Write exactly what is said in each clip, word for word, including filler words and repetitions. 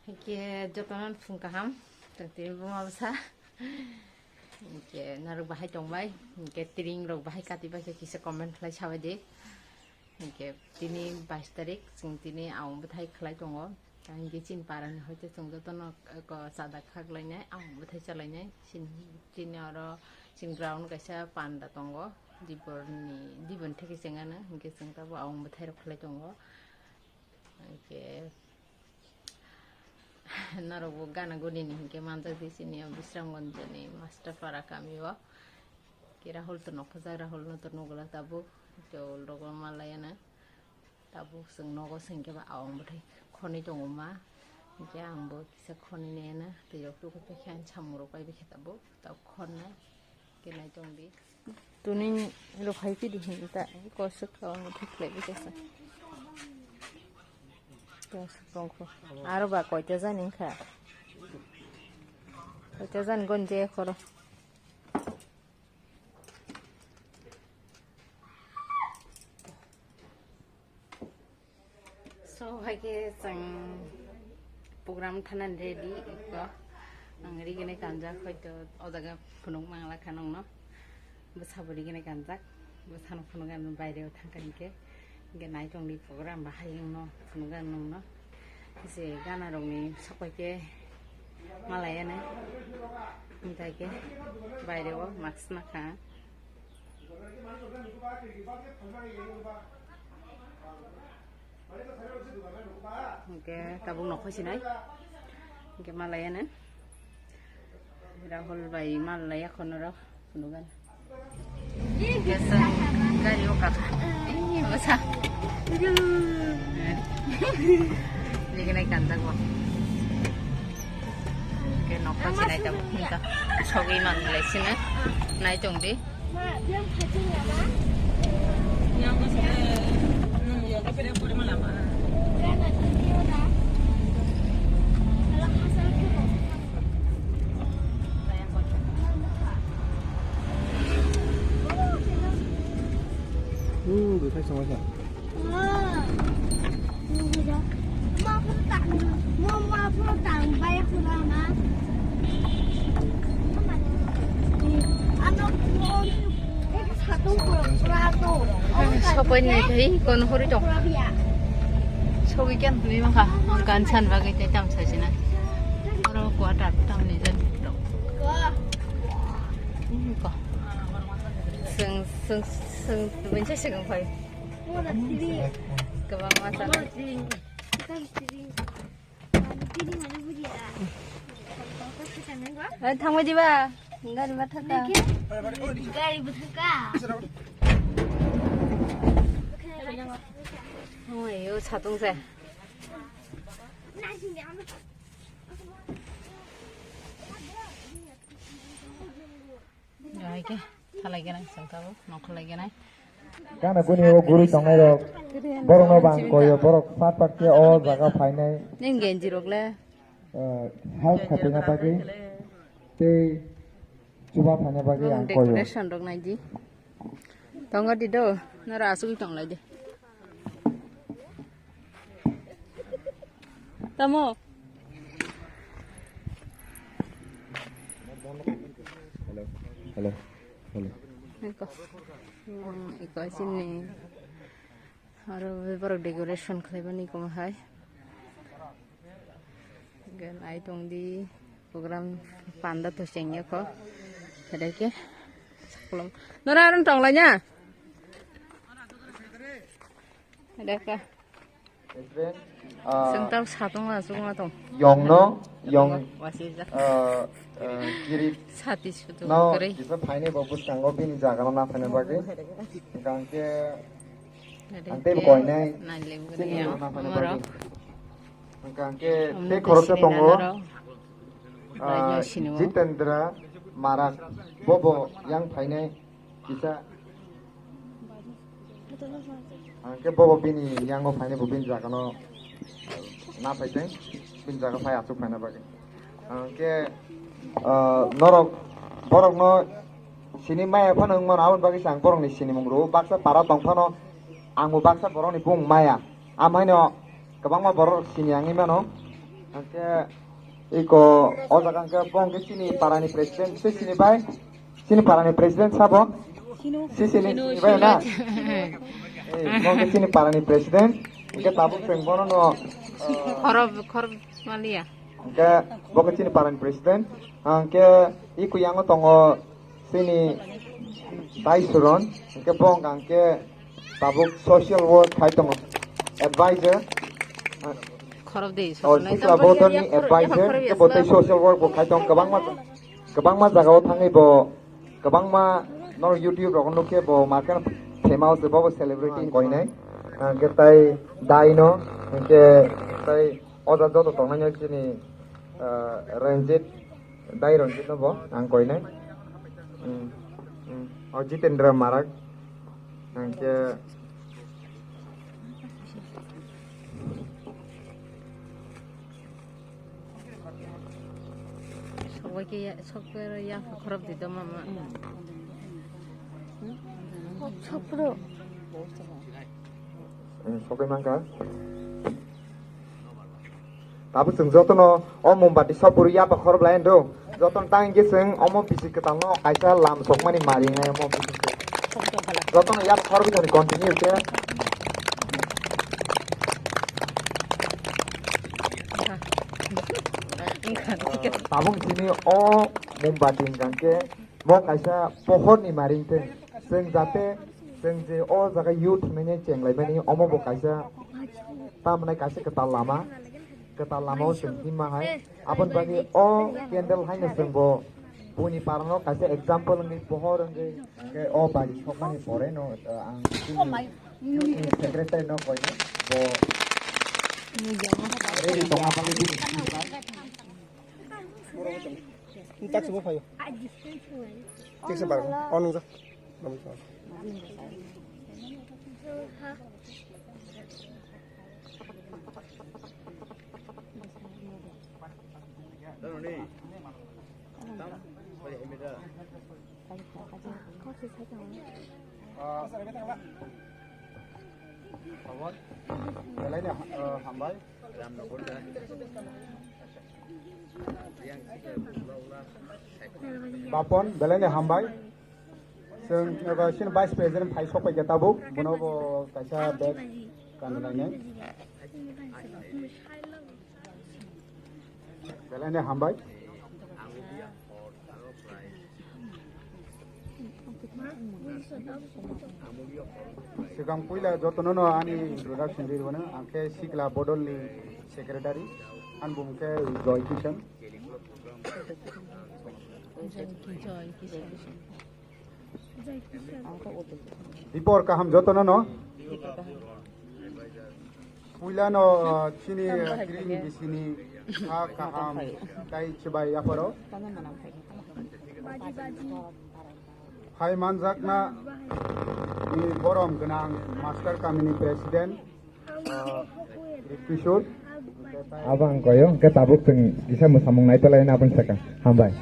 Hingke jotono phung kaham, tongtwi buma bwsa. Hingke norok bahai tongbai, hingke tring rok bahai kati bai khe kisa comment khlai sabai di. Hingke tini bais tarik, chwng tini aung bwthai khlai tongo. Hingke chini parani hoite chwng jotono ko chada khaklainai, aung bwthai chalainai. Chini, chini oro chini ground kaisa panda tongo, diborni, diborni theke chengano, hingke chwng tabuk aung bwthai rok khlai tongo. Hingke norok bo gana guni ni hinkhe manjak di sini o Bisramganj ni Masterpara kami o. Ke Rahul to nokha jak, Rahul no to nugula tabuk, to ulrogo malaya na. Tabuk chwng nogo sengke ba aung bwthai khonwi tongo ma. Hinkhe ang bo kisa khonwi nai na, twi rok tuku paikhe ang samung rok pai bikhe tabuk, tabuk khonna. Kenai tong di. Tuni rok hai pidi hin ta, kosok ka ang thik lai bikasa. Kosok tong kho. Aro ba koita jani kha. Koita jani gon je khoro. So, hai khe chwng program thanani ready, eko ang rigini kanjak, hoito o jaga phunuk mangla kha nongno. Bwsabo rigini kanjak, bwsano phunuk ani baireo thangkha hinkhe, hinkhe nai tongdi program bahai wngno phunuk ani nongno. Je gana rokni sopai khe malai ani, hinkhe baireo mask nakha. Hingke tabuk nokho sinai. Hingke malai ano. Rahul bai malai akhonoro phunukgani. Hingke chwng gari o kakha. Ee, bwsa. Liginai kanjak bo. Hingke nokho sinai tabuk hinta. Sogwi manlai sini. Nai tongdi. Hmm, bai phai songwai kha. Sopai nai thai kon hori tong. Sogwi kyan hwnwi mankha, gan san bagwi tei tam sajina. Oro quarter tam ni jan. Ko. Seng, seng, seng, bensa seng phai. Kwbangma sa. Ai, thangbai diba? Gari ba thaka. Gari ba thaka. Oi, o satung se. Hai ke, thalai gana sangkabo, nokhalai gana. Gana guni o guri tongnai rok, borok no bang koyo, borok pat pat ke o jaga phainai. Nini genji rok le? Eh, help khatina bagwi, tei chuba phaina bagwi ang koyo. Decoration rok nai di. Tongo di do, nara asugwi tonglai di. Tamo. Hello. Hello. Hello. Iko. Hmm, iko sini. Aro borok decoration khlaimani komo hai. Gan ai tong di program panda to chengya ko. Ada ke. Saklom. Nora aron tong lanya. Ada ka. Friend, ah, sengtal satung la sung la tong. Yong no, yong, wasijak. Ah, ah, kiri sati sutu no, kiri. Kisa phaini bo bwskango bini jaga no na phaina bagwi. Hingke ang ke, ang tei koinai, nai lem gani sini yang na phaina moro. Bagwi. Hingke ang ke tei khoroksa tongo. Ah, Jitendra Marak, bobo yang phainai. Kisa. Ang ke bobo bini yango phainai bo bini jaga no na phaiteng, bini jaga phai asuk phaina bagwi. Ang ke, ah, norok, borok no sini maya phano wng mano, aboni bagwi se ang borok ni sini mung rwo, baksa para tong phano ang bo baksa borok ni bung maya. Amhaino kwbangma borok sini ang wngwi mano. Hwnkhe iko o jaga hwnkhe bo hwnkhe chini parani president se chini bai, chini parani president sabo? Si chini, chini bai na? Eh, bo hwnkhe chini parani president, hwnkhe tabuk chwng bono no, eh, khorok, khorok maliya. Hwnkhe bo khe chini parani president, hwnkhe iko yango tongo chini Dai Suron, hwnkhe bo hwnkha hwnkhe tabuk social work khai tongo, advisor. Khorok de, oh, Sikla Bodolni advisor, hwnkhe bo tei social work bo khai tongo, kwbangma, kwbangma jagao thangwi bo, kwbangma norok YouTube rogo nukhe bo, market famous, bo bo celebrity koinai, hwnkhe tai Dai no, hwnkhe tai o jaga joto tongnai no chini, ah, Ranjit, Dai Ranjit no bo ang koinai. Hmm, hmm. O Jitendra Marak. Hwnkhe Sokbai khe ya, sokbai ya khorok di do mama. Sokro. Hmm, sokbai mangka. Tabuk chwng jotono o mombati sopuru yapa khorok lai do. Jotono tang hwnkhe chwng omo bisi kwtalno kaisa lam sokmani mari wngnai omo bisi se. Jotono yapa khorok bini continue khe. Tabuk chini o mombati hwnkha khe bo kaisa pohorni mari wngthwng. Chwng jate chwng je o jaga youth hinwi chenglaimani omo bo kaisa tamni kaisa kwtal lama. Kwtal lama o chwng himma hai. Aboni bagwi o candle haino chwng bo buini parano kaisa example wngwi pohor wngwi khe o bari sokmani pore no, uh, ang chini youth ni secretary no koino bo ready tongma bagwi bini. Tak se bo phaio. Tik se bar. O nung ja. Belai ni, eh, hambai. Bapon, belai ni hambai. Chwng, eba, sini vice president phai sok pai khe tabuk, bono bo kaisa bag kanwi lainai. Belai ni hambai. Swkang puila jotono no ani introduction ri rwno, ang khe Sikla Bodol ni secretary, ani bumung khe Joy Kisan. Dipor kaham jotono no. Puila no, uh, chini, uh, kring bisini ha kaham tai chibai yaparo. Hai manjakna ni borom gwnang master kamini president. Kishore. Abo ang koyo, hwnkhe tabuk chwng kisa mwsamung nai tonglaina aboni saka. Hambai.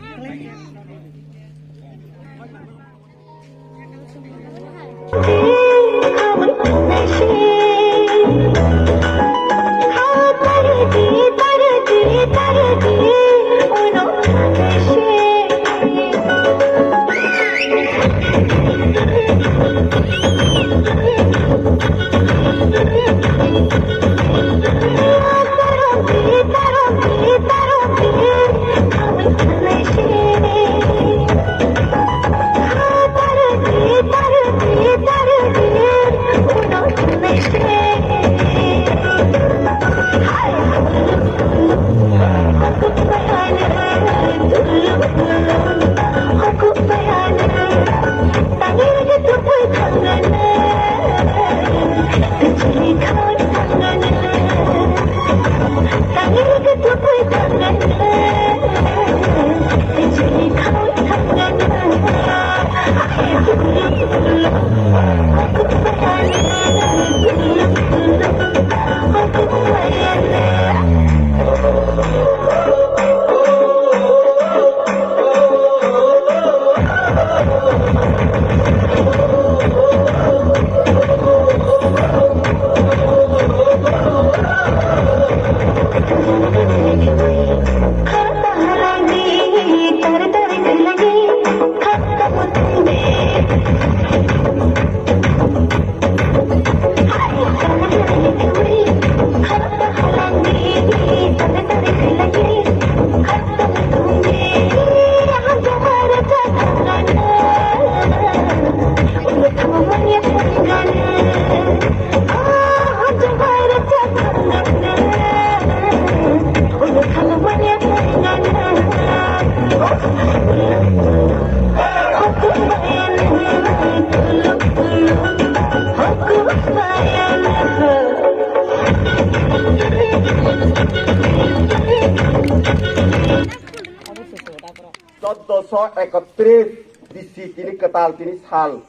Sottoso ekotris bisi tini kwtal tini sal.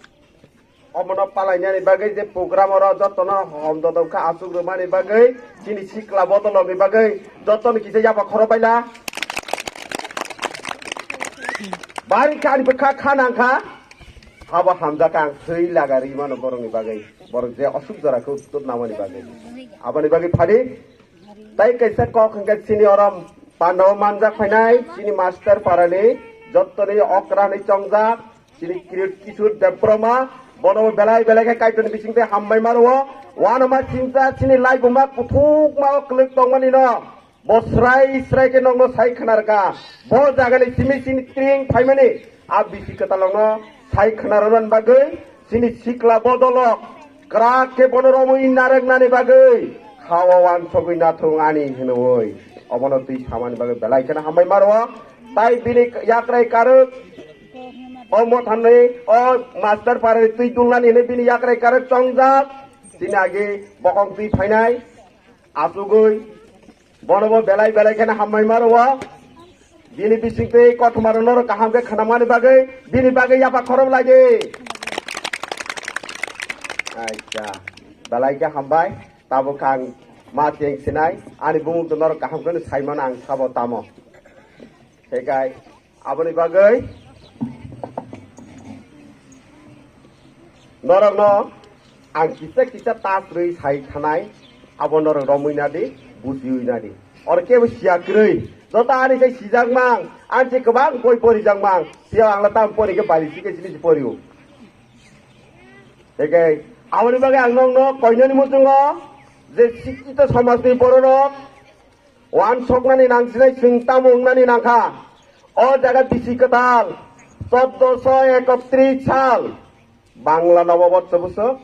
Omono palainani bagwi je program oro jotono hom dodom kha achuk rwmani bagwi chini sikla bodolokni bagwi jotono kisa yapa khoro baila. Bari kha ani bwkha kha nang kha. Habo hamjak ang thwi laga ri mano borokni bagwi. Borok je osuk jora khe uttor namani bagwi. Aboni bagwi phadi. Tai kaisa kok hwnkhe chini oro pandao manjak phainai chini master parani jottoni okrani chongjak chini Kirit Kishore Debbarma bono belai belai khe Kaitorni bisingtwi hambai maro. Wanama chingsa chini laibuma kuthukma o kwlwk tongmani no bo srai srai khe nokno sai khwnarwkha. Bo jagani simi chini tring phaimani a bisi kwtalokno sai khwnarwna bagwi chini sikla bodolok kwrak khe bono romwi narwknani bagwi khao wansogwi nathung ani hinwi obono twi samani bagwi belai kheno hambai maro. Tai bini yakrai karwk o mothanni o master parani twi dulnani hinwi bini yakrai karwk chongjak. Chini agi bokong twi phainai achugwi bono bo belai belai kheno hambai maro. Bini bisingtwi kothoma rok norok kaham khe khwnamani bagwi bini bagwi yapa khorok lai di. Acha, belai khe hambai. Tabuk khe ang ma cheng sinai ani bumung to norok kaham khe saimano ang sabo tamo. Hekai aboni bagwi norokno ang kisa kisa ta kwrwi sai thanai, abo norok romwi nadi, bujiwi nadi. Oro kebo siya kwrwi, joto ani sai sijak mang, ani se kwbang boi porijak mang, siya angla tam pori khe bali sikhe sini si porio. Hekai aboni bagwi ang nokno koinani muchungo je sikito somajni bororok wansoknani nangsinai chwng tamo wngnani nangkha. O jaga bisi kwtal, chauddosho ekotris sal, Bangla Nobobotso bwswk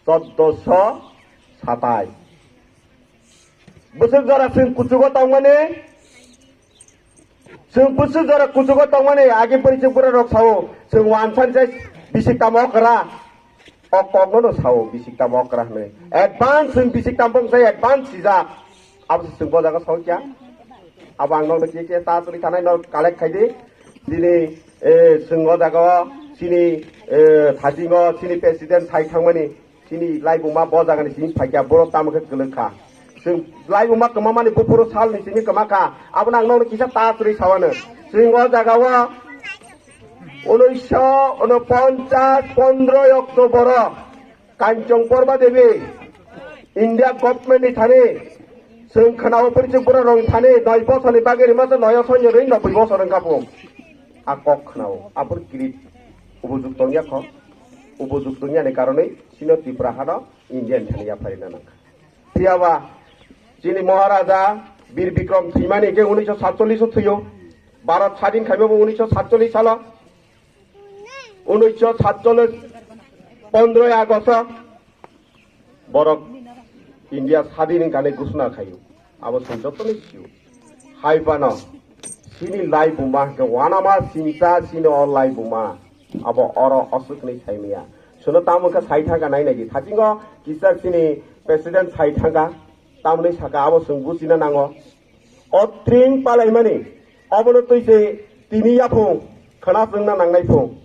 chauddosho satais. Bwswk jora chwng kuchugo tongmani, chwng bwswk jora kuchugo tongmani agi porichuk bwrwi rok sao, chwng wansan se bisi tamo okra. O kokno no sao bisik tamo okra hwnwi. Advance chwng bisik tamo bongsa advance sijak. Abo se chwng bo jaga sao kya? Abo ang nokno kiye kiye ta chwri thanai no collect khai di. Chini, eh, chwng o jaga o chini, eh, thajingo chini president sai thangmani chini laibuma bo jaga ni simi phaikya borok tamo khe kwlwk kha. Chwng laibuma kwmamani buphuru salni simi kwma kha. Abono ang nokno kisa ta chwri sawano. Chwng o jaga o unisho unoponchas pondroi October o Kanchong Porba Devi India government ni thani chwng khwnao porichuk bwrwi rok thani noi bosor ni bagwi rima se noyo sonyo rwi noboi bosor wngkha bo. A kok khwnao abor kirit ubujukto wngya kho. Ubujukto wngya ni karonwi chino Tripura hano India ni thani yapharina nangkha. Phiyaba chini Maharaja Bir Bikram thwimani khe unisho satchollish o thwiyo. Bharat sadin khaima bo unisho satchollish salo. Unisho satchollish pondroi Agost o borok India sadin wngkha hinwi ghosona khaio. Abo chwng jotono sio. Hai phano chini laibuma hwnkhe wanama singcha chini o laibuma. Abo oro oswk hinwi saimaya. Chwngno tamo khe sai thangkha nai nai di. Thasingo kisa chini president sai thangkha. Tamni saka abo chwng buchina nango. O tring palaimani, obono twi se tini yaphung khwna chwngna nangnai phung.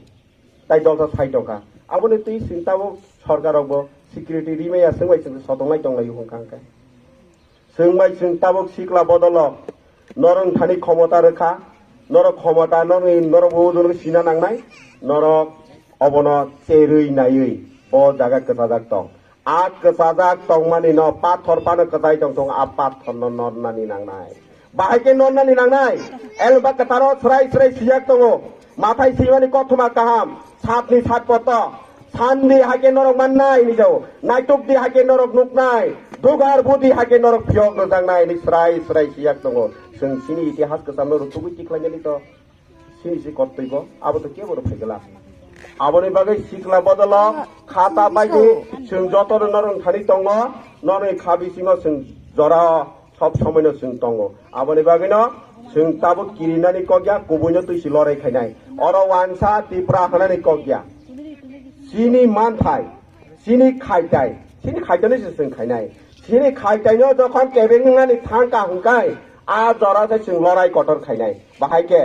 Tai dolsa sai tongkha. Aboni twi chwng tabuk sorkar rokbo security rimaya chwng bai chwng sotongnai tonglai hwnkha hwnkhe. Chwng bai chwng tabuk sikla bodolo norok thani khomota rwkha. Norok khomota norok norok bo sina nangnai. Norok obono cherwi naiwi bo jaga kwchajak tong. A kwchajak tongmani no pathor phano kwchai tong tongo, a pathor no nornani nangnai. Bahai khe nornani nangnai. Elba kwtharo srai srai sijak tongo. Mathai swimani kothoma kaham. Satni sat poto. Sandi hai khe norok mannai hinwi jao. Naituk di hai khe norok nuknai. Dugar budi hai khe norok phiyok rwjaknai hinwi srai srai sijak tongo. Chwng chini itihas kwchamno rutugwi tikhlainani to. Sini si kottoi go, abo to kebo rw phaigwla. Aboni bagwi sikla bodolo khata baidi chwng joto no norok thani tongo, norok kha bisingo chwng jora sob somoi no chwng tongo. Aboni bagwi no chwng tabuk kirinani kok ya, kubui no twi si lorai khainai. Oro wansa Tipra hwnani kok ya. Chini manthai, chini khaitai, chini khaitai no se chwng khainai. Chini khaitai no jokhon kebeng wngnani thangka hwnkhe, A jora se chwng lorai kotor khainai. Bahai khe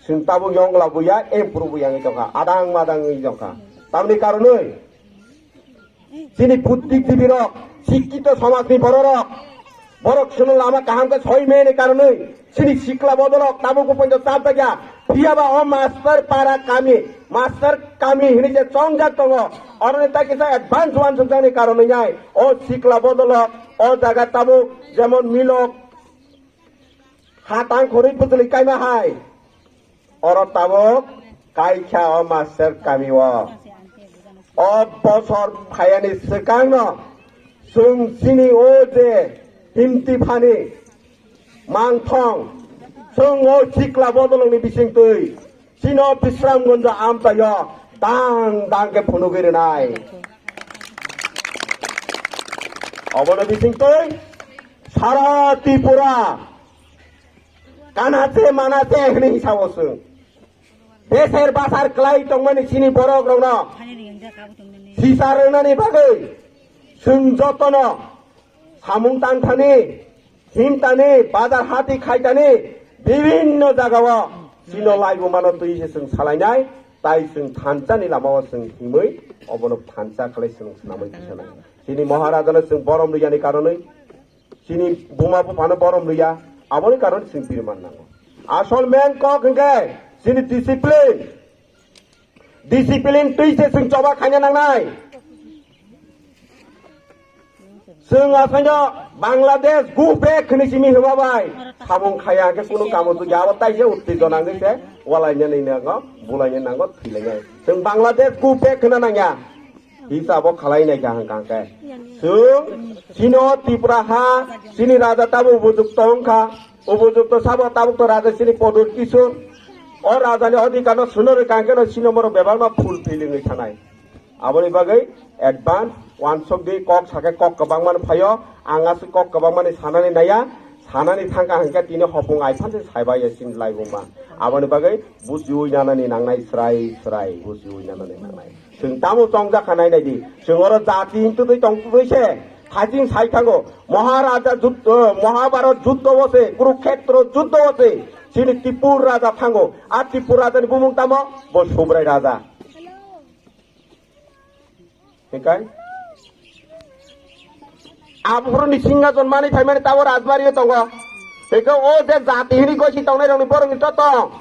chwng tabuk yong labuya, improve wngwi tongkha, adang madang wngwi tongkha. Tamni karonwi chini buddhijibi rok, sikkito somajni bororok, borok chwngno lama kaham khe soi mene karonwi chini sikla bodolok tabuk bo poito chapjakya. Phiyaba o master para kami, master kami hinwi je chongjak tongo, oroni ta kisa advance wansukjakni karonwi nai o sikla bodolok o jaga tabuk jemon milok hatang khorwi bwtwlwi kaima hai. Oro tabuk kaikha o master kami o. O bosor phayani swkangno chwng chini o je himti phani mangthong, chwng o sikla bodolongni bisingtwi chini o Bisramganjo amchaio dang dang khe phunugwi rwnai. Obono bisingtwi sara Tripura Kanache manache hwnwi hisabo chwng. Beser basar klai tongmani chini borok rokno sisa rwnani bagwi chwng jotono samung tangthani, himtani, bazar hati khaitani bibinno jagao chino laibumano twi se chwng salainai, tai chwng thansani lamao chwng himwi obono thansa khlai chwng swnamwi tisanai. Chini Maharajano chwng borom riyani karonwi Chini buma buphano borom rwya, aboni karon chwng biriman nango. Asol main kok hwnkhe chini discipline. Discipline twi se chwng choba khaina nangnai. Chwng asaino Bangladesh go back hwnwi simi hwnba bai samung khaya hwnkhe kunu kamo tugya, abo taise uttejona hwnkhe se walaina ni nango, bulaina nango, thwilainai. Chwng Bangladesh go back hwna nangya. Hisabo khalai nai kaham kaham khe. Chwng chino Tripura ha, chini raja tabo upojukto wngkha, upojukto sabo tabuk to raja chini Podur Kishore. O rajani odhikar no suno rwkha hwnkhe no chino moro bebak no fulfill wngwi thanai. Aboni bagwi advance wansok di kok sakhe kok kwbangma no phaio, ang aswk kok kwbangma ni sanani naiya, sanani thangkha hwnkhe tini hopung ai phansi saibai ya chini laibuma. Aboni bagwi bujiwi nanani nangnai srai srai, bujiwi nanani nangnai. Chwng tamo chongjak kha nai nai di. Chwng oro jati wng twi tong twi se. Hajing sai thango. Maharaja juddo, Mahabharat juddo o se, Kurukhetro juddo o se. Chini Tripur raja thango. A Tripur raja ni bumung tamo? Bo Subrai raja. Hikai? Aphuru ni singhason mani phaimani tamo Rajbari o tongo. Hikai o je jati hini gosi tongnai rokni borokni to tong.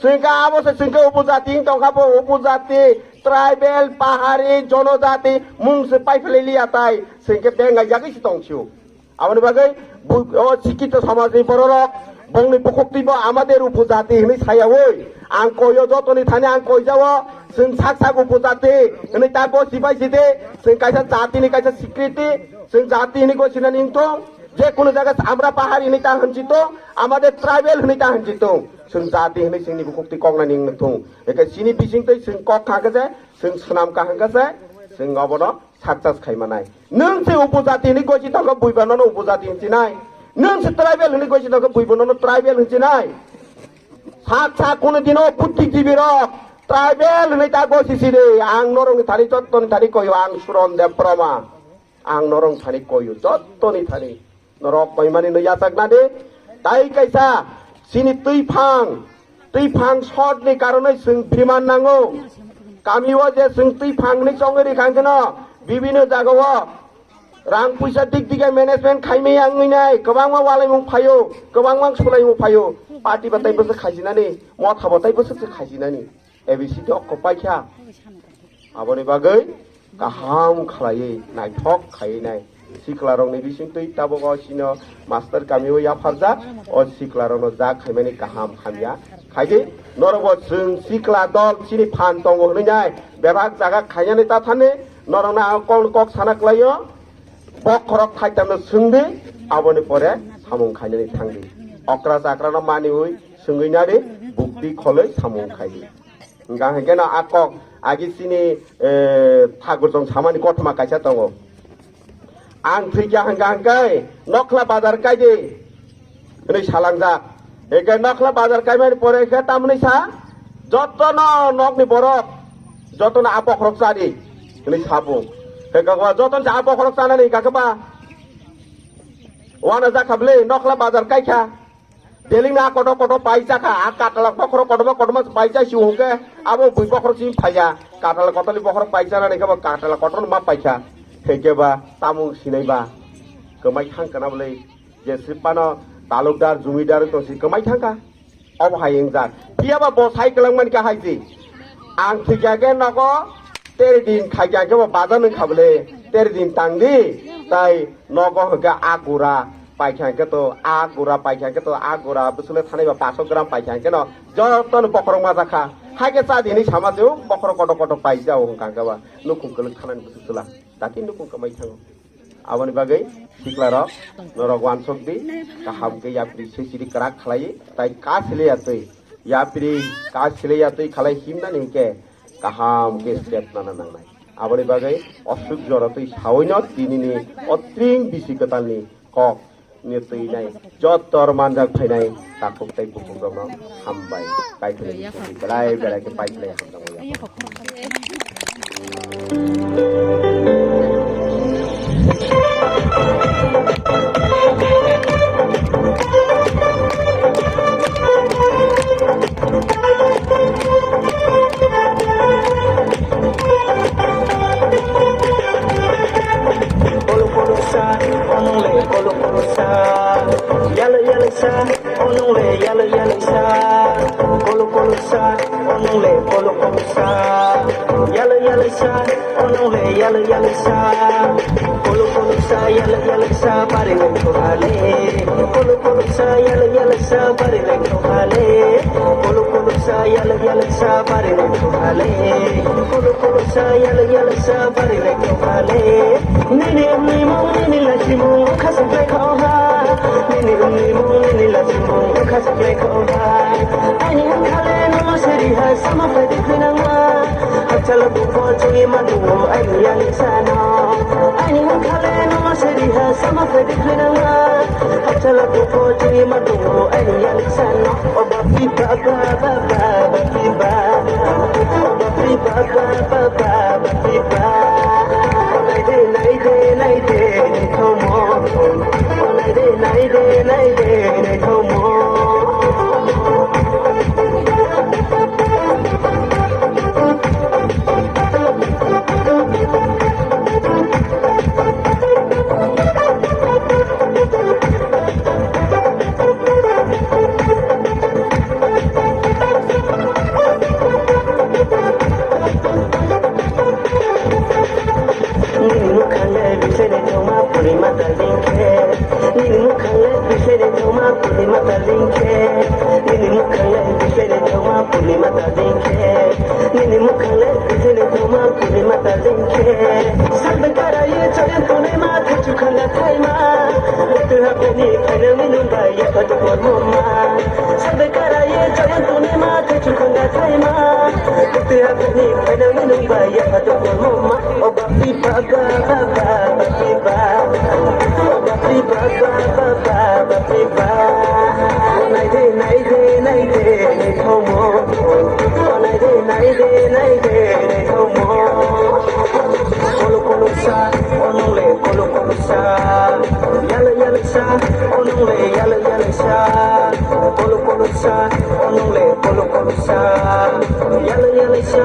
Chwngkhe abo se chwngkhe upojati wng tongkha bo, upojati, tribal, pahari, jonojati, mung se paiphlai liya tai, chwngkhe bengai jagwi se tong sio. Aboni bagwi bu-, o sikito somajni bororok, bongni bukhuk twibo amader upojati hinwi sayawi, ang koyo jotoni thani ang koijao, chwng sak sak upojati hinwi ta gosi bai sidi, chwng kaisa jatini kaisa sikriti, chwng jati hinwi gosinani wng tong, je kunu jaga amra pahari hinwi ta hwnji tong, amader tribal hinwi ta hwnji tong. Chwng jati hinwi chwngni bukhuk twi koknani wng thung. Eke chini bising twi chwng kok kha khe je, chwng swnam kaham khe je, chwng obono success khai manai. Nwng se upojati hinwi gosi tongkha buiba nono upojati hinwi sinai. Nwng se tribal hinwi gosi tongkha buiba nono tribal hinwi sinai. Sak sak kunu dino buddhijibi rok tribal hinwi ta gosi sidi. Ang norokni thani jottoni thani koyo ang Suron Debbarma. Ang norok thani koyo jottoni thani. Norok koimani no yachak nadi. Tai kaisa chini twiphang, twiphang short ni karonoi chwng biriman nango. Kami o je chwng twiphang ni chongwi rikha hwnkhe no bibino jaga o rang puisa dik dige management khaimaya wngwi nai, kwbangma walaimung phaio, kwbangma sulaimung phaio. Party batai bwswk khaijinani, motha batai bwswk se khaijinani. A B C D o kok paikha. Aboni bagwi kaham khlaiwi naithok khaiwi nai. Siklarokni bisingtwi tabuk o sino master kamio yapharjak, o siklarokno jak khaimani kaham hamya khaidi. Norokbo chwng sikla dol chini phan tongo hwnwi nai bebak jaga khainani ta thani norokno ang kok kok sana klaio. Bokhorok thaitamno swngdi, aboni pore samung khainani thangdi. Okra chakrano maniwi swngwi nadi, bukti kholwi samung khaidi. Hingkha hingkhe no a kok agi chini, eh, thakur chong samani kothoma kaisa tongo. Ang thwikya hingkha hingkhe nokhla bazar kaidi hwnwi salangjak. Hingkhe nokhla bazar kaimani pore khe tamni sa jotono nokni borok jotono a bokhorok chadi hwnwi sabu. Hingkha jotono sa a bokhorok chanani hingkha khe ba Wana jakha bwle, nokla bazar kaikha. Deling na kotor kotor paisa kha, a katala bokhorok kotorma kotorma paisa si hwnkhe abo bui bokhorok simi phaiya. Katala kotorni bokhorok paisa nani khe bo katala kotorno ma paikha. Hwnkhe ba tamung sinai ba kwmai thang kana bwle, je sipano talukdar, jumidar tong si kwmai thangkha. Obo hai wngjak. Phiya ba bo sai kwlangmani kha hai si. Ang thwikya khe nogo teri din khaikya khe bo bazar nwng kha bwle. Teri din tang di. Tai nogo hwnkhe a gura paikha hwnkhe to, a gura paikha hwnkhe to, a gura bwswkle thanai ba paso gram paikha hwnkhe no jotono bokhorok majak kha. Hai khe cha di hinwi sama se o bokhorok kotor kotor paisa o hwnkha hwnkhe ba nukhung kwlwk thanani bwswk chwla. Dati nukhung kwmai thango. Aboni bagwi siklarok norok wansok di, kaham khe yapri sui siri kwrak khlai, tai ka sile ya twi. Yapri ka sile ya twi khlai himnani hinkhe kaham khe step nana nangnai. Aboni bagwi osuk jora twi sawino tinini otring bisi kwtalni kok ni twi nai jotor manjak phainai takhuk tei bukhuk rokno hambai. Kaitor ni bisingtwi belai belai khe pai belai hamjakmani. Kolo kolo sa, onong le kolo kolo sa, yalo yalo sa, onong le yalo yalo sa, kolo kolo sa, onong le kolo kolo sa, yalo yalo sa, onong le yalo yalo sa, kolo kolo sa, yalo yalo sa, pare le kobale, kolo kolo sa, yalo yalo sa, pare le kobale, kolo kolo sa, yalo yalo sa, pare le kobale, kolo kolo sa, yalo yalo sa, pare le kobale. Nini umni mung, nini lachi mung, khasuk lai khoha. Nini umni mung, nini lachi mung, khasuk lai khoha. Aini wngkhale no seri ha, sama phai di khuinangma. Hachalo buko chungi matungo, aini yang sano. Aini wngkhale no seri ha, sama phai di khuinangma. Hachalo buko chungi matungo, aini yang sano. O bapi ba ba ba ba, bapi ba. O bapi ba ba ba ba, bapi ba. O nai de, nai de, nai de, nai thomo. O nai de, nai de, nai de, nai thomo. Nini mukhang le bisene thoma puri mata dingkhe. Nini mukhang le bisene thoma puri mata dingkhe. Nini mukhang le bisene thoma puri mata dingkhe. Nini mukhang le bisene thoma puri mata dingkhe. Salbe kara ye chayang tone ma thachu khanga thaima. Mutu hapeni phainang minung bai ya patu kormo ma. Salbe kara ye chayang tone ma thachu khanga thaima. Mutu hapeni phainang minung bai ya patu kormo ma. O bapi ba ba ba ba, bapi ba. O bapi ba ba ba ba, bapi ba. O nai de, nai de, nai de, nai thomo. O nai de, nai de, nai de, nai thomo. Kolo kolo sa, onong le kolo kolo sa. Yalo yalo sa, onong le yalo yalo sa. Kolo kolo sa, onong le kolo kolo sa. Yalo yalo sa,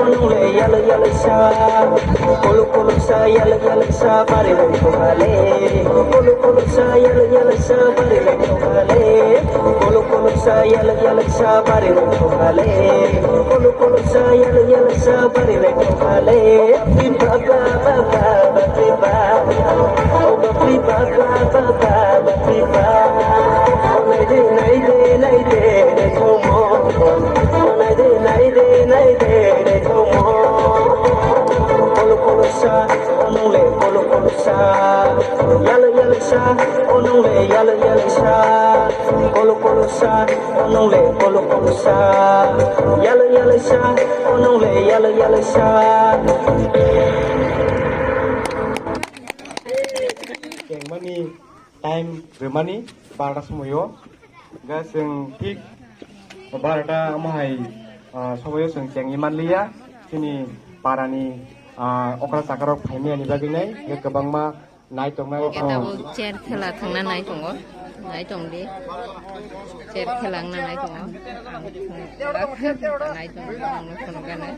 onong le yalo yalo sa. Kolo kolo sa, yalo yalo sa, pare le kobale. Kolo kolo sa, yalo yalo sa, pare le kobale. Kolo kolo sa, yalo yalo sa, pare le kobale. Kolo kolo sa, yalo yalo sa, pare le kobale. Bapi ba ba ba ba, bapi ba. O bapi ba ba ba ba, bapi ba. O nai de, nai de, nai de, nai thomo. O nai de, nai de, nai de, nai thomo. Kolo kolo sa, onong le kolo kolo sa. Yalo yalo sa, onong le yalo yalo sa. Kolo kolo sa, onong le kolo kolo sa. Yalo yalo sa, onong le yalo yalo sa. Kengmani time rwmani barda somoyo. Ga chwng thik barda omo hai, ah, somoyo chwng chengwi manliya. Chini parani, ah, okra chakarok phaimani bagwi nai. Ga kwbangma Nai tongnai. Khe tabuk chair khela thangna nai tongo. Nai tong di. Chair khela wngna nai tongo. Ang thung-, nai tongo, ang nukho nukgana.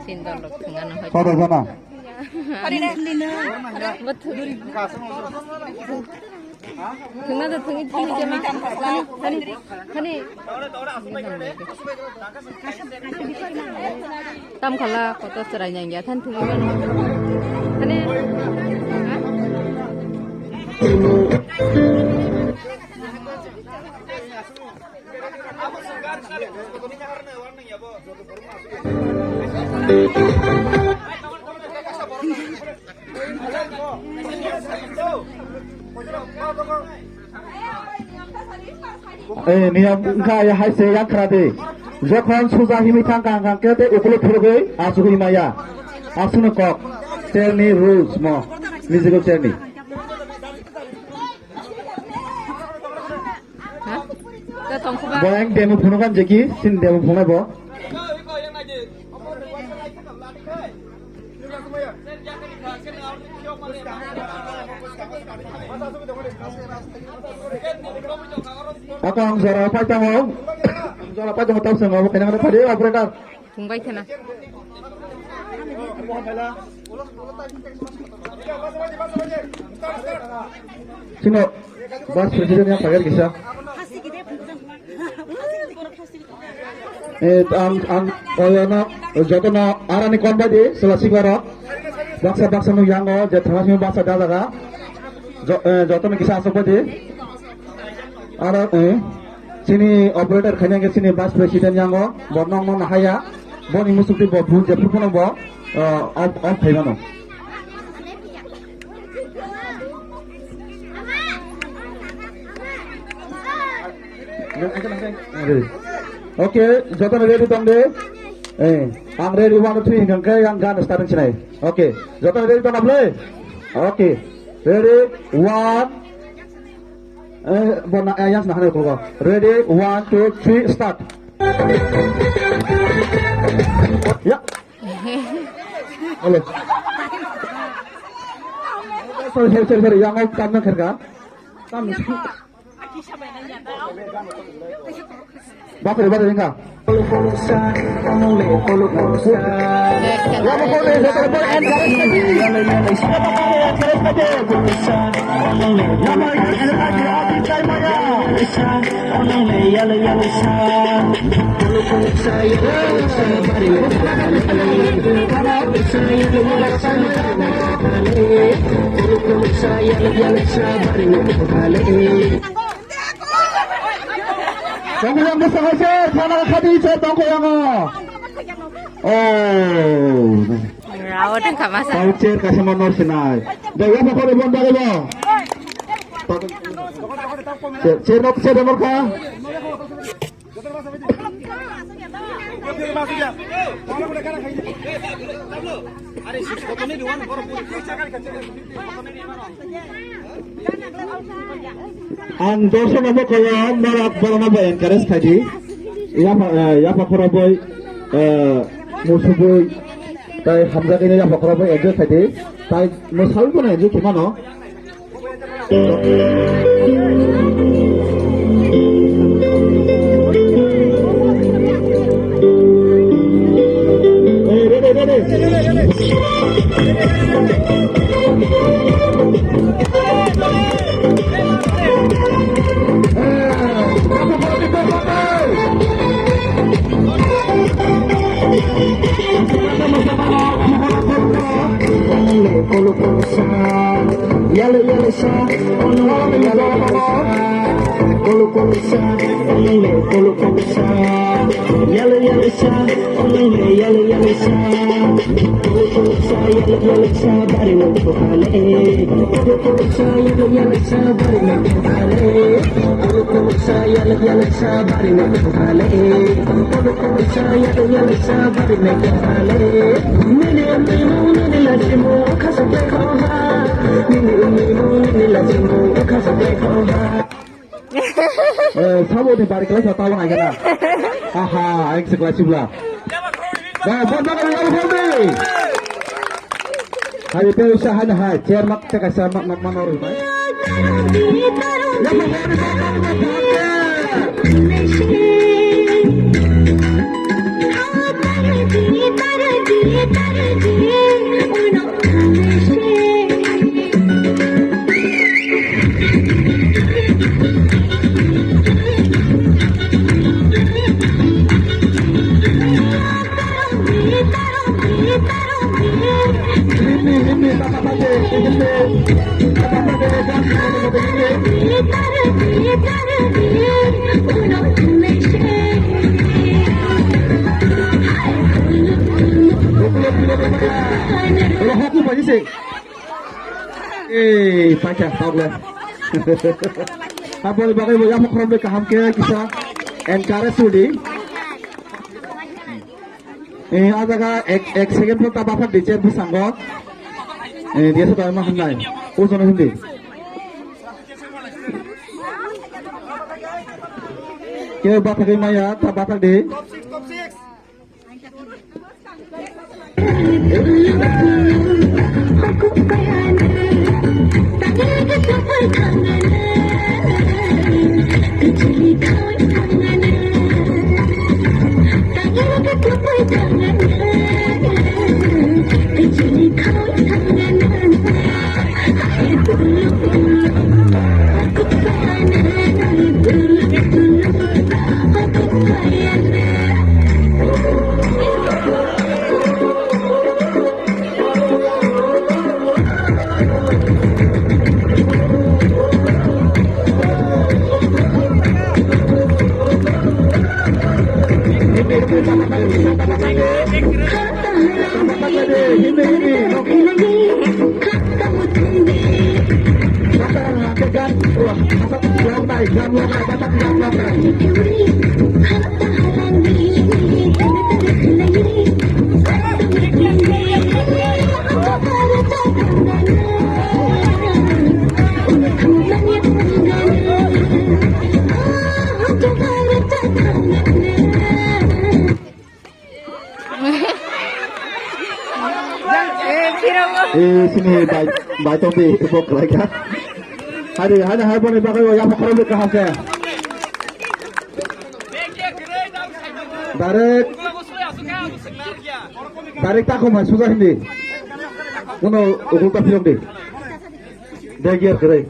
Chini dol rok thwngano hai. Kodo jana? Bo thwng-, thwngna da thwngwi thwngwi jema. Hani, hani, hani. Tam khala kotor chwrai nang ya than thwngwi mano. Hani, ha? Eh, niyam wngkha ya hai se yak khra de. Jokhon suja himwi thang kang kang khe tei ukulo phurugwi asugwi maya. Aswkno kok. Chair ni rules mo. Musical chair ni. Ha? Bo ang demo phunukha jeki, sin demo phunai bo. Ako ang jora pai tango. Jora pai tango, tau swngo, bo kainak phadi operator. Thungbai khena. Sino, vice president yang pagar kisa. Eh, ang, ang, oyano, jotono, arani kon bai di, sela sikwaro. Baksa, baksa no yango, je thama simi baksa da jaga. Jo-, eh, jotono kisa asok bai di. Aro, eh, chini operator khaina hwnkhe chini vice president yango, bo nokno nahaya, boni musukti bo bun je phuru phano bo, eh, off, off khaimano. Okay, jotono ready tong de. Eh, ang ready one, two, three hwnkhe ang gan start sinai. Okay, jotono ready tong na bwle? Okay, ready, one, Eh, bo na, eh, yang sana ko. Ready, one, two, three, start. Ya. Hello. Sorry, sorry, sorry, sorry. Yang mau kamu kerja. Kamu. Bakri, bakri, enggak. Tongkha yang bwskango se, thana khadi se tongkha yango. Oh. Rawa tongkha masa. Tau chair kaisa ma nor sinai. Da ya pokore bon dare ba. Chair, chair nok, chair nok kha. Ang dorso no bo kaya, norok borok no bo encourage khai di. Yapa, eh, yapa khoro boi, eh, musubui, tai hamjak ini yapa khoro boi enjoy khai di. Tai mwsal bo no enjoy khai mano. Yale yale sa, ono yale yale sa. Kolo kolo sa, ono kolo kolo sa. Yale yale sa, ono yale yale sa. Kolo kolo sa, yale yale sa, bari mo to hale. Kolo kolo sa, yale yale sa, bari mo to hale. Kolo kolo sa, yale yale sa, bari mo to hale. Kolo kolo sa, yale yale sa, bari mo to hale. Nini nini nini la chimo, khasa ke kho ha. Nini nini nini la chimo, khasa ke kho ha. Eh, sabo ni bari kelai sa tawon ai gana. Aha, aing se kelai sibla. Ba, ba, ba, ba, ba, ba. Hari te usa hana hai, chair mak te kaisa mak, mak mano rwi bai. Ei, pacha, tau le. Aboni bagwi bo yapha khoroknwi kaham khe kisa encourage rwdi. Eh, a jaga ek, ek second pho ta bathak di, chair bwskango. Eh, dia sa ma hamnai. O jono hindi. Khe bathagwi maya, ta bathak di. Eh, sini bai, bai tong di, bok kelai ka. Hari, hari, hari, boni bagai, ya, pokok lebih kaham ke. Direct, direct tak kau masuk dah ini. Kono, ukul tak film di. Dia gear kere.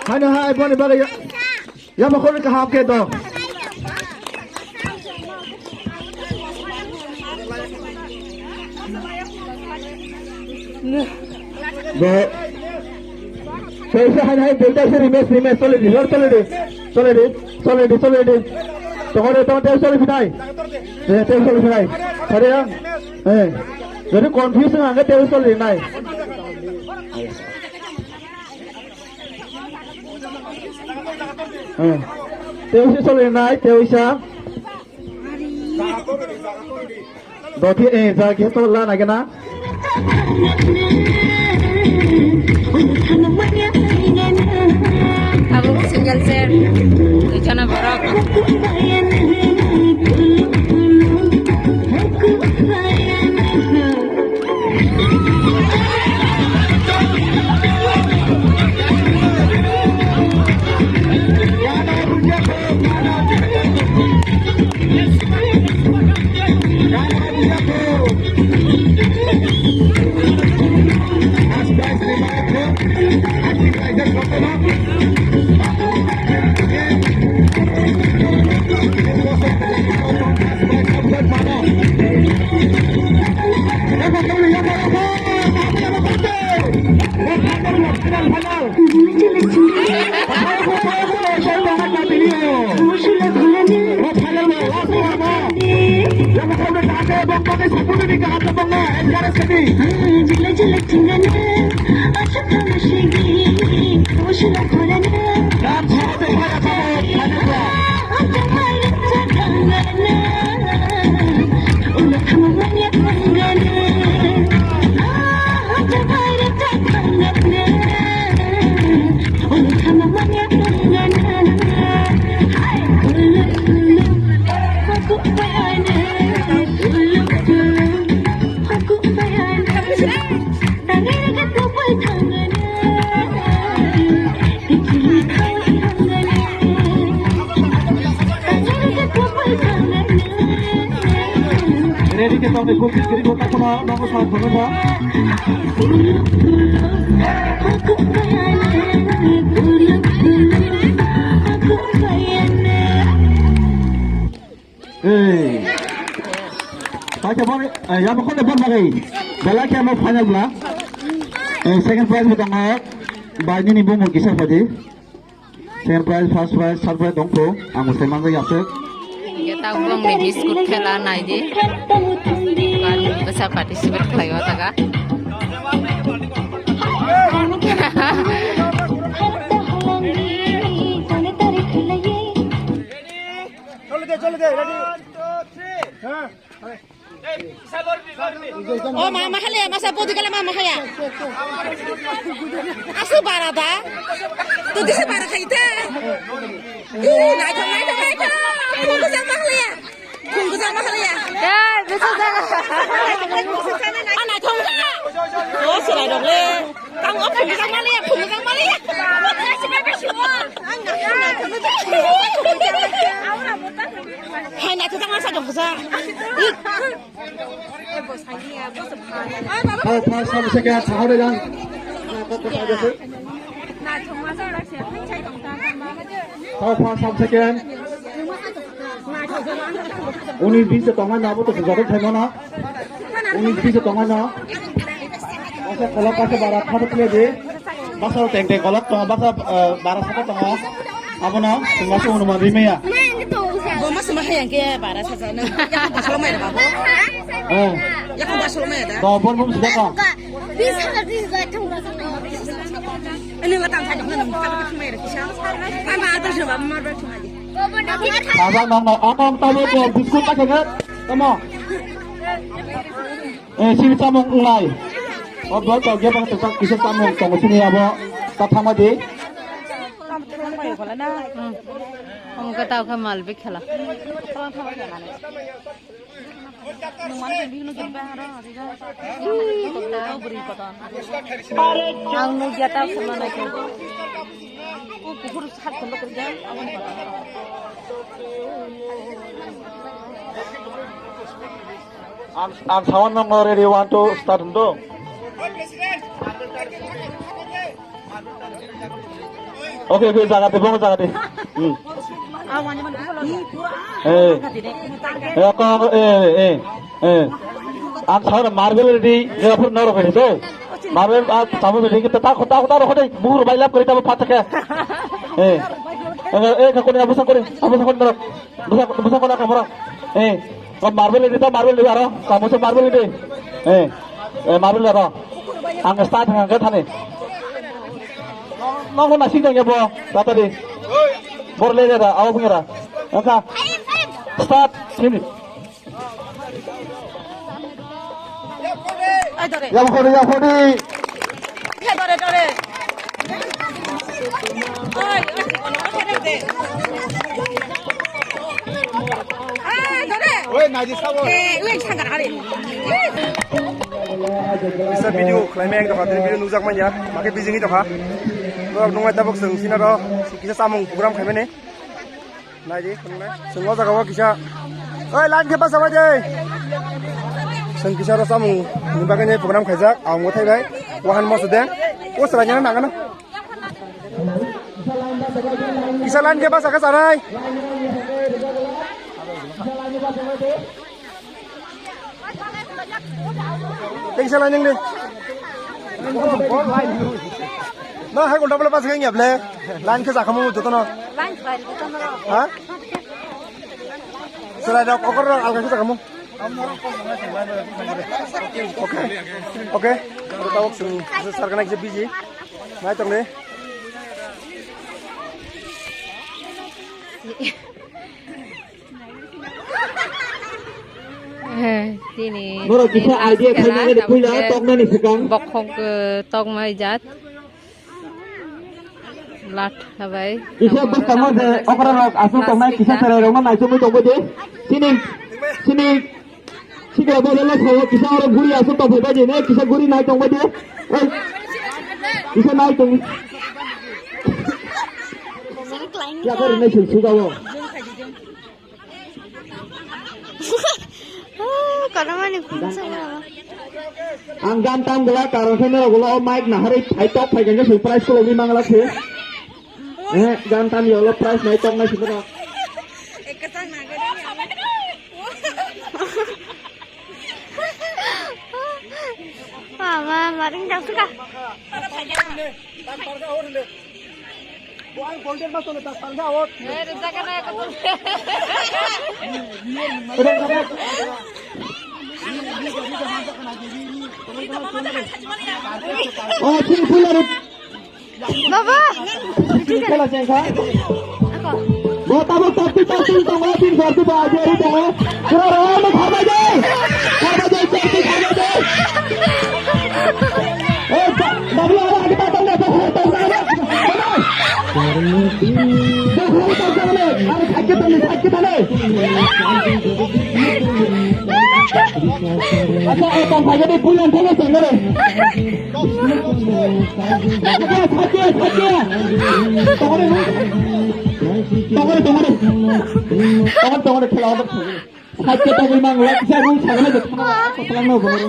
Hano hai boni bagwi ya, ya mo khorwi kaham khe do. Bo. Kaisa hai hai, delta se rematch, rematch, chole di, lor chole di, chole di, chole di, chole di. Tongore tong tel chole pinai. Eh, tel chole pinai. Hari yang, eh, jadi confuse nang ke tel chole nai. Eh, tel chole nai, tel sa. Doti, eh, jagi to la na gena. Abo single chair, duijona borok. Ready ke tong de, kuk kiri kota kono, nongo sa kono ba. Hey. Pakai bor, eh, ya, pokoknya bor bagai. Bela ke mo final bla. Eh, second prize mo tong. Ba, ini ni bungo kisah padi. Second prize, first prize, third prize dong po. Ang usai manjak ya se. Ya, ta bong ni biscuit khela nai di. Kan besa participate khlai o taga. Chole de, chole de, ready? One, two, three. Ha. O ma, ma hale, masa podi kala ma, ma haya. Asu bara da. Tu dise bara khai ta. Ih, nai thong, nai thong, nai thong. Khung kujang ma hale ya. Khung kujang ma hale ya. Ya, bisa jaga. Ah, nai thong ka. O, surai dong le. Tang o phung jang mali ya, phung jang mali ya. Hai, na thang sa dong sa. Hai, first, second, sa hore jang. Hai, first, second. Unis bis se tongmani abo to joto thaimano. Unis bis se tongmano. Basa kolok basa bara khato kle de. Basa teng teng kolok tongo, basa, eh, bara saka tongo. Abono summa se unuman rimaya. Bo ma summa hayang ke bara sajana. Yakung basalo mai da babo. Eh. Yakung basalo mai da. Bo bon bum sida ka. Bis hajar, bis hajar thang basalo. Ini ngatang sajana nang kisa. Ama ada sih babo mar bar. Sajak nang nai, akong tabo bo biscuit ta khege, tamo. Eh, sini samung ngai. O bo to ge bang to kisa samung to sini abo ta thama di. Ang kata ka mal be khela. Ang nugya ta sama na ko. O kuhur sat ko lok ya. Ang, ang sawan nang ready, one, two, start, do. Okay, okay, jaga de, bong jaga de. Hmm. Eh. Eh, ko, eh, eh, eh. Ang sa marble di, ya, pur noro kani to. Marble, ah, samu di, kita tak, tak, tak, rokho dei, buhur bailap kari tamu patak ya. Eh. Eh, eh, kakuni, abu sakuri, abu sakuri noro. Busa, busa kola kamara. Eh, ko marble di ta marble di aro. Kamu se marble di. Eh, eh, marble aro. Ang start hang ke thani. Nong nasi dong ya bo. Tata di. Bor le da, awo bungira. Angka. Start. Sini. Ai, dore. Yang hori, yang hori. Iya, dore, dore. Oi, oi, kono, kono, kono, de. Ai, dore. Oi, naji sabo. Eh, ui, sanggar hari. Bisa video khlaimai ang tokha, video nujak manya, makai bijing tokha. Norok nunglai tabok chwng sinaro, kisa samung program khaimani. Nai di, khwngnai. Chwng o jaga o kisa. Oi, line khe basa bai de. Chwng kisa ro samung ni bagwi nai program khaijak, ang bo thaibai. Wahan mo sode. O chwrai nang nang. Kisa line khe basa khe chanai. Tengsa line nang de. Na hai gonta bole pas khe ngiya ble. Line khe jakhamu jotono. Line khe bai jotono. Ha? Rok, okor rok, alga kita kamu. Okay, okay. Tabuk sung, sar kana kisa busy. Nai tong ni. Eh, tini. Borok kisa idea khaina gani puila toknani swkang. Bokhok, eh, tokmai jat. Lat habai. Kisa bwskango je okra rok aswk tongnai kisa cherai rokno naichomwi tongbai di. Sini, sini. Sikla bo lelo sayo kisa oro guri aswk tongbai di ne kisa guri nai tongbai di. Oi. Kisa nai tong. Ya kori nai sul sugawo. Kono mani phunsa. Ang gan tam gula karon khe norok ulo o mic naharwi phai tok phai khe surprise kologwi mangla khe. Eh, gan tam yolo price nai tok nai sumano. Mama, maring jauh suka. Oh, sini pulang. Baba. Sini pulang, sini. Ako. Bo tabuk tabuk tabuk tabuk tabuk tabuk tabuk tabuk tabuk. Kira rawa mo kharbai de. Kharbai de, kharbai de, kharbai de. Eh, ba-, babu, ara age ta tong na, ta tong na. Babu, ta tong na. Ara thakki tong na, thakki tong na. Acha, eh, tong phai de, pulan thang na, tong na. Thakki, thakki, thakki. Tong na. Tong na, tong na. Tong na, tong na, khela order thang na. Sakhe tagwi mang la kisa rung sagna je thana ko tlang no bono.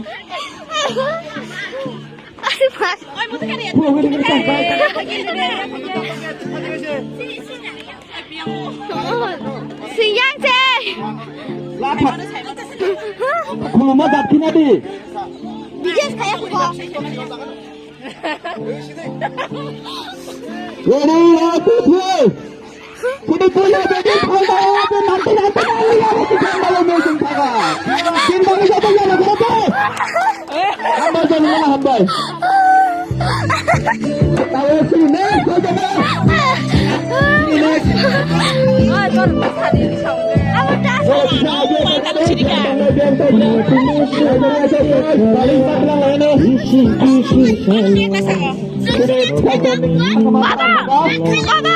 Siyang se. Khuluma jat khina di. Bijes khaya ko. Ready, one, two, three. Sini punya jadi khanda ya, nanti nanti kali ya, nanti khanda ya, nanti khanda. Sini bagi satu ya, nanti khanda. Hambai, jangan mana hambai. Tahu sini, kau jangan. Sini. Oh, kau tadi di sana. Aku tak. Oh, bisa aja. Paling tak bilang lain. Baba! Baba!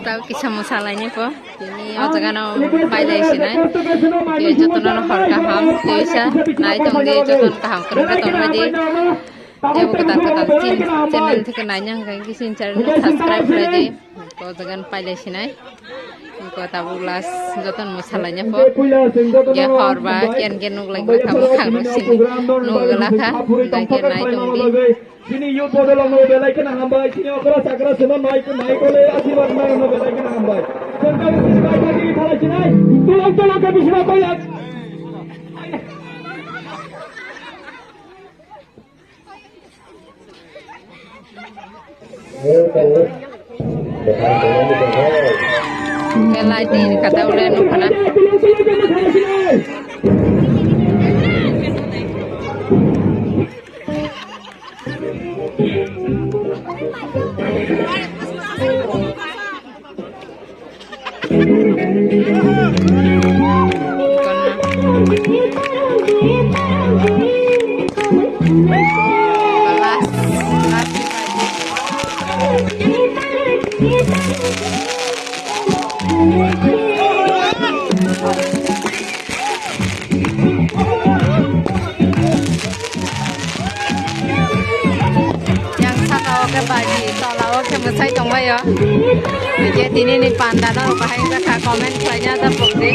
Tau kisa mwsalaini po. Tini o jaga no pailai sinai. Tei jotono no hor kaham. Tei sa nai tong di jotono kaham kwrwngkha tongmani. Tei bo kwtal kwtal channel theke naina hwnkhe kisa channel no subscribe khlai di. Ko jagan pailai sinai. Ko tabuk last joton mwsalaina po. Ge hor ba ken ken nuk lai ba tabuk khang rok sini nuk gala kha. Da ke nai tong di. Sini youth body long no belai kena hambai. Sini okra sakra sima mai ko mai ko le asirwad mai no belai kena hambai. Sangkar sini bai bai kiri thala sinai. Tulang tulang ke bisma pailai. Belai ni kata ulai nukana. Yang saka o khe bai ni tola o khe mwsai tongbai o. Hingke tini ni panda no bahai wngkha comment khlaina ta pokdi.